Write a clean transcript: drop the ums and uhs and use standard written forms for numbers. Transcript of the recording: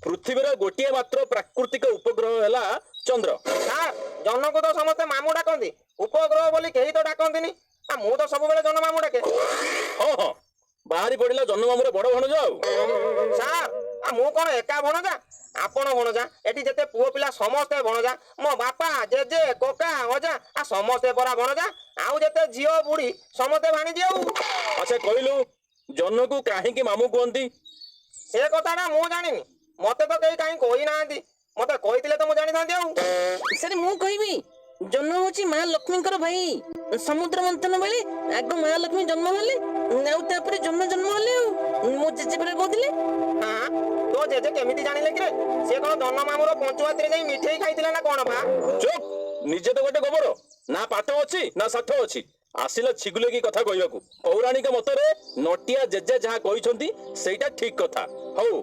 ପୃଥିବୀର ଗୋଟିଏ ମାତ୍ର ପ୍ରାକୃତିକ ଉପଗ୍ରହ ହେଲା ଚନ୍ଦ୍ର। ସାର୍, ଜହ୍ନକୁ ତ ସମସ୍ତେ ମାମୁଁ ଡାକନ୍ତି, ଉପଗ୍ରହ ବୋଲି କେହି ତ ଡାକନ୍ତିନି। ଆଉ ମୁଁ ତ ସବୁବେଳେ ଜହ୍ନ ମାମୁଁ ଡାକେ। ହଁ ହଁ, ବାହାରି ପଡିଲା ଜହ୍ନ ମାମୁଁର ବଡ ଭଣଜା ଆଉ। ସାର୍, ଆଉ ମୁଁ କଣ ଏକା ଭଣଜା? ଆପଣ ଭଣଜା, ଏଠି ଯେତେ ପୁଅ ପିଲା ସମସ୍ତେ ଭଣଜା। ମୋ ବାପା, ଜେଜେ, କକା, ଅଜା ଆ ସମସ୍ତେ ପରା ଭଣଜା। ଆଉ ଯେତେ ଝିଅ ବୁଢୀ ସମସ୍ତେ ଭାଣିଜି ଆଉ। ଆଚ୍ଛା କହିଲୁ, ଜହ୍ନକୁ କାହିଁକି ମାମୁଁ କୁହନ୍ତି? ସେ କଥାଟା ମୁଁ ଜାଣିନି। ମତେ ତ କେହି କାହିଁ କହିନାହାନ୍ତି। ମତେ କହିଥିଲେ ତ ମୁଁ ଜାଣିଥାନ୍ତି ଆଉ। ସାର୍, ମୁଁ କହିବି। ଜହ୍ନ ହଉଛି ମା ଲକ୍ଷ୍ମୀଙ୍କର ଭାଇ। ସମୁଦ୍ର ମନ୍ଥନ ବେଳେ ଆଗ ମା ଲକ୍ଷ୍ମୀ ଜନ୍ମ ହେଲେ ଆଉ ତାପରେ ଜହ୍ନ ଜନ୍ମ ହେଲେ। ଆଉ ମୋ ଜେଜେ ପରା କହୁଥିଲେ। ହଁ, ତୋ ଜେଜେ କେମିତି ଜାଣିଲେ କିରେ? ସେ କଣ ଜହ୍ନ ମାମୁଁର ପଞ୍ଚୁଆତିରେ ଯାଇ ମିଠେଇ ଖାଇଥିଲା ନା କଣ ବା? ଚୁପ୍! ନିଜେ ତ ଗୋଟେ ଗୋବର, ନା ପାଠ ଅଛି ନା ସାଠ ଅଛି, ଆସିଲା ଛିଗୁଲେକି କଥା କହିବାକୁ। ପୌରାଣିକ ମତରେ ନଟିଆ ଜେଜେ ଯାହା କହିଛନ୍ତି, ସେଇଟା ଠିକ କଥା। ହଉ,